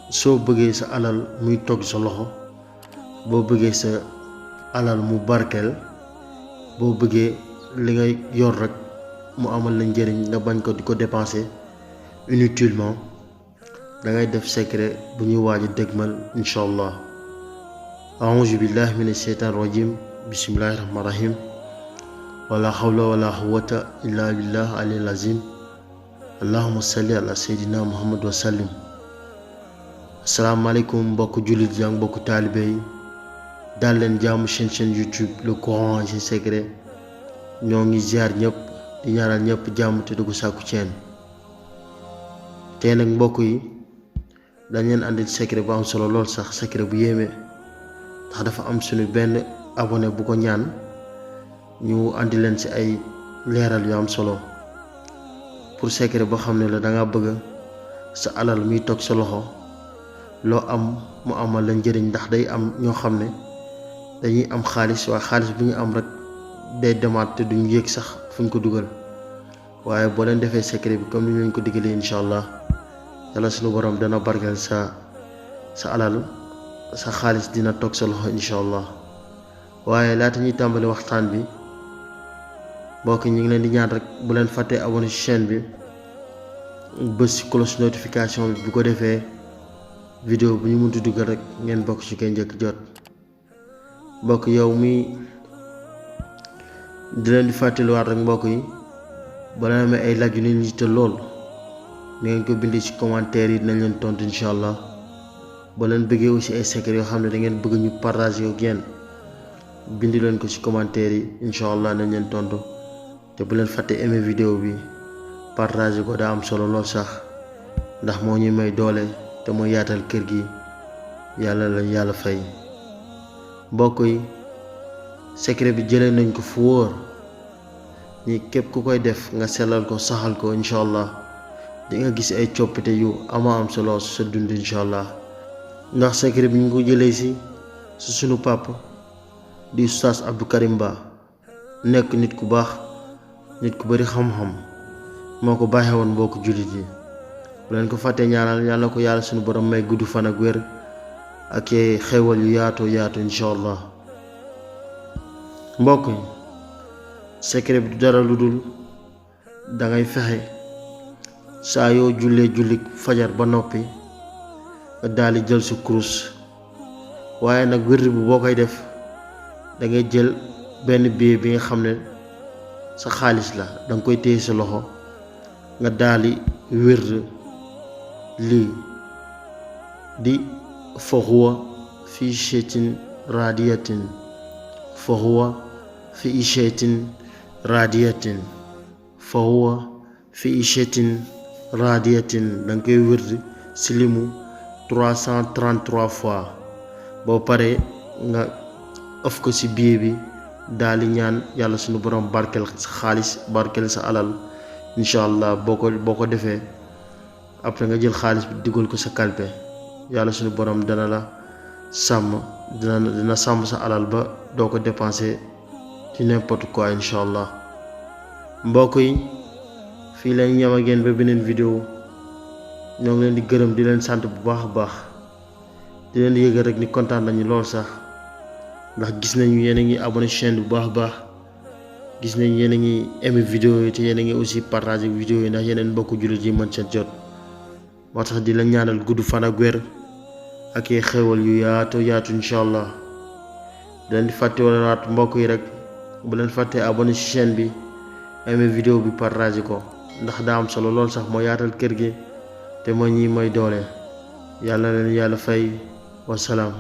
soo bëggee sa alal muy toog sa loxo boo bëggee sa alal mu barkeel boo bëggee li nga yor rek mu amal la njëriñ nga bañ ko di ko dépenser inutilement da ngay def secret bu ñuy waaj a dégmal incha allah. a'uuzu billahi mina sheytaani rajim bismillahi rahmaani rahim wala hawla wala quwwata illa billah aliyil azim allahumma salli ala seydina muhammad wa sallim. asalaamaaleykum mbokk jullit yi ak mbokk taalibe yi daal leen jaamu chaîne YouTube le Coran et ses secrets ñoo ngi ziar ñëpp di ñaanal ñëpp jàmm te dugg sàkku ceen. tey nag mbokk yi dañ leen andil secret bu am solo lool sax secret bu yéeme ndax dafa am suñu benn abonné bu ko ñaan ñu andi leen ci ay leeral yu am solo pour secret boo xam ne la danga bëgg sa alal muy toog sa loxo loo am mu amal la njëriñ ndax day am ñoo xam ne dañuy am xaalis waaye xaalis bu ñu am rek day demaat te duñ yéeg sax fuñ ko dugal waaye boo leen defee secret bi comme ni ñu leen ko diggalee incha allah yàlla suñu borom dana barkeel sa alal sa xaalis dina toog sa loxo incha allah. waaye laata ñuy tàmbali waxtaan bi mbokk ñi ngi leen di ñaan rek bu leen fàttee abonné ci chaîne bi bës ci cloche notification bi bu ko defee vidéo bu ñu mënti dugal rek ngeen bokk ci koy njëkk jot. mbokk yow mi di leen di fàttaliwaat rek mbokk yi ba leen amee ay laaj yu leen yitte lool ni ngeen ko bindee ci commentaire yi dinañ leen tontu incha allah. ba leen bëggee aussi ay secret yoo xam ne da ngeen bëgg ñu partager ak yéen bindi leen ko ci commentaire yi incha allah nañ leen tontu te bu leen fàtte aimer vidéo bi partager ko daa am solo lool sax ndax moo ñuy may doole te mooy yaatal kër gi yàlla la yàlla fay. mbokk yi secret bi jëlee nañ ko fu wóor ni képp ku koy def nga sellal ko saxal ko incha allah di nga gis ay coppite yu ama am solo sa dund incha allah. ndax secret bi ñu ko jëlee si sunu papa di Oustaz Abdou Karim Ba nekk nit ku baax nit ku bari xam-xam moo ko baaxee woon mbokk jullit yi bu leen ko fàttee ñaanal yàlla ko yàlla sunu borom may gudd fan ak wér ak xewal yu yaatu incha allah. mbokk yi secret bi du dara lu dul dangay fexe saa yoo julli fajar ba noppi nga daal di jël sa kurus waaye nag wird bi boo koy def da ngay jël benn billet bi nga xam ne sa xaalis la danga koy téye sa loxo nga daal di wird lii di fa huwa fi ishatin radiyatin fa huwa fi ishatin radiyatin fa huwa fi ishatin radiyatin danga koy wird si limu 333 fois boo paree nga ëf ko ci billet bi daal di ñaan yàlla suñu borom barkeel sa xaalis barkeel sa alal incha allah boo ko defee après nga jël xaalis bi dugal ko sa kalpe yàlla suñu borom dana la sàmm dina sàmm sa alal ba doo ko dépenser ci n'importe quoi incha allah. mbokk yi fii lañ ñam ak yéen ba beneen vidéo ñoo ngi leen di gërëm di leen sant bu baax a baax di leen yëgal rek ni kontaan nañu lool sax ndax gis nañu yéen a ngi abonné chaîne bu baax a baax gis nañu yéen a ngi aimé vidéo yi te yéen a ngi aussi partagé vidéo yi ndax yeneen mbokku jullit yi mën seen jot moo tax di la ñaanal gudd fan ak wér ak ay xewal yu yaatu incha allah. di leen di fàtte wala mbokk yi rek bu leen fàttee abonné ci chaîne bi aimé vidéo bi partagé ko ndax daa am solo lool sax moo yaatal kër gi te moo ñi mooy doole yàlla leen yàlla fay wasalaam.